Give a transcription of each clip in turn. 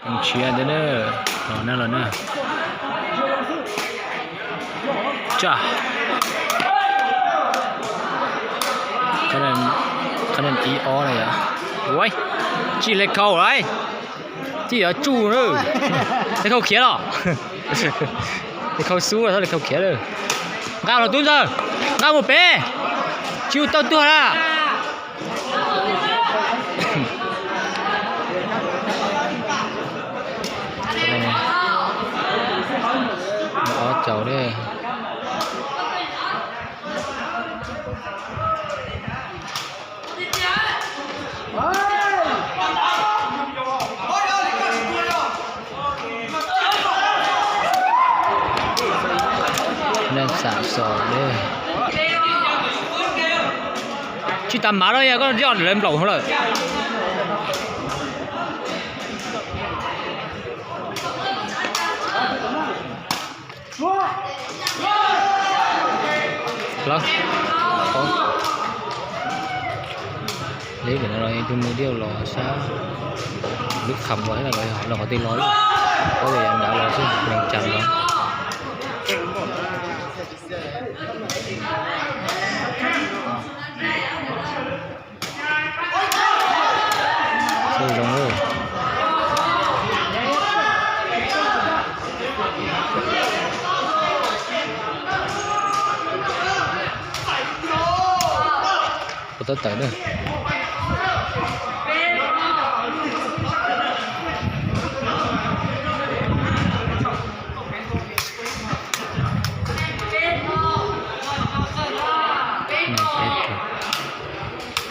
Ntshiab ntawd na, los na los na. Tsam, qhov nees ib ob na yom. Ua, tsis le khau lawm, tsis yuav tsuj na. Le khau khiav los. Le khau xub los, le khau khiav lawm. Nqa los tub ntxawg, nqa mus pem, tsis ua tau tuag na. Ob caug li. Neeg xam xom li. Tsis tas mav los yog koj zoj lawv nplaum hauv lawm. Lawv, li pem no los tus mus diaj los sab lub kham los los qhov twg los, qhov twg yav nrad los xwb, neeg cas los. Zoo. Ua tab tawm na.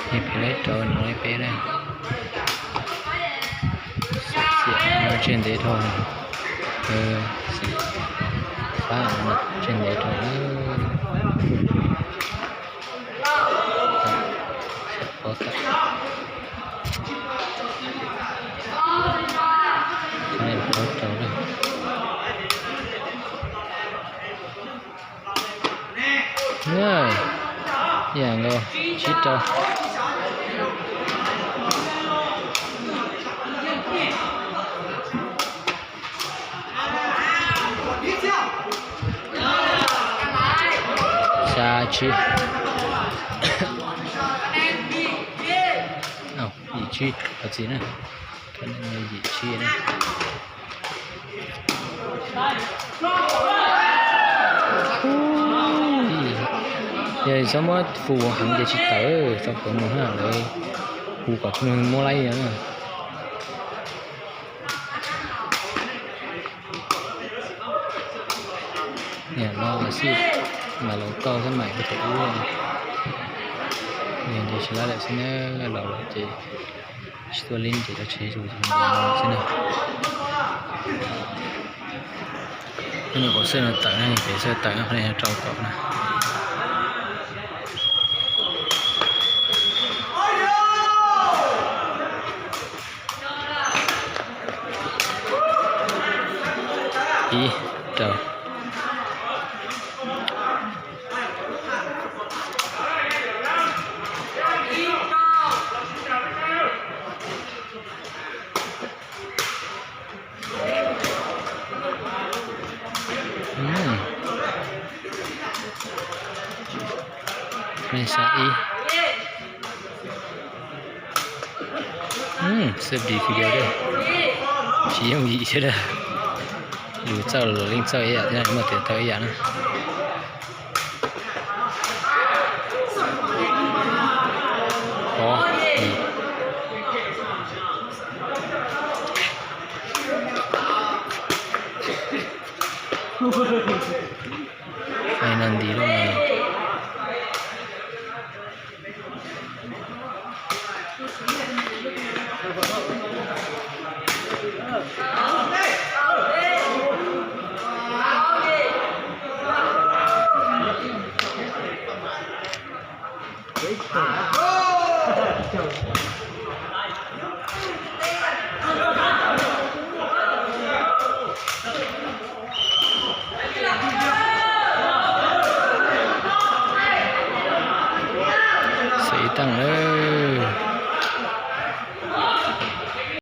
Peb rau, peb rau no peb na. Tsiaj ntev dhau, tsiaj ntev dhau. Ib yam nkaus, tsib rau. Xya tsib. Yim tsib, qhov txiv na. Yim tsib na. Yog txhob muab fu heev ces tsis tawm, txhob fu mus na, lawv fu kom muab laib no na. Niam no xij mas laus tau xab maim rau thaum ub, nws nce tsis laib lawm xwb na, laus lawm ces tsis tuaj li ces rov tsev zus xwb na. Qhov no kaum xwb no tawm na, pem xwb tawm na, qhov no yog rau kaum na. Ib, rau. Xab ib. Xab ib video, tsis yooj yim thiab. Yus txawj los leej txawj ib yam thiab, muaj tias tau ib yam na. Nti lawm.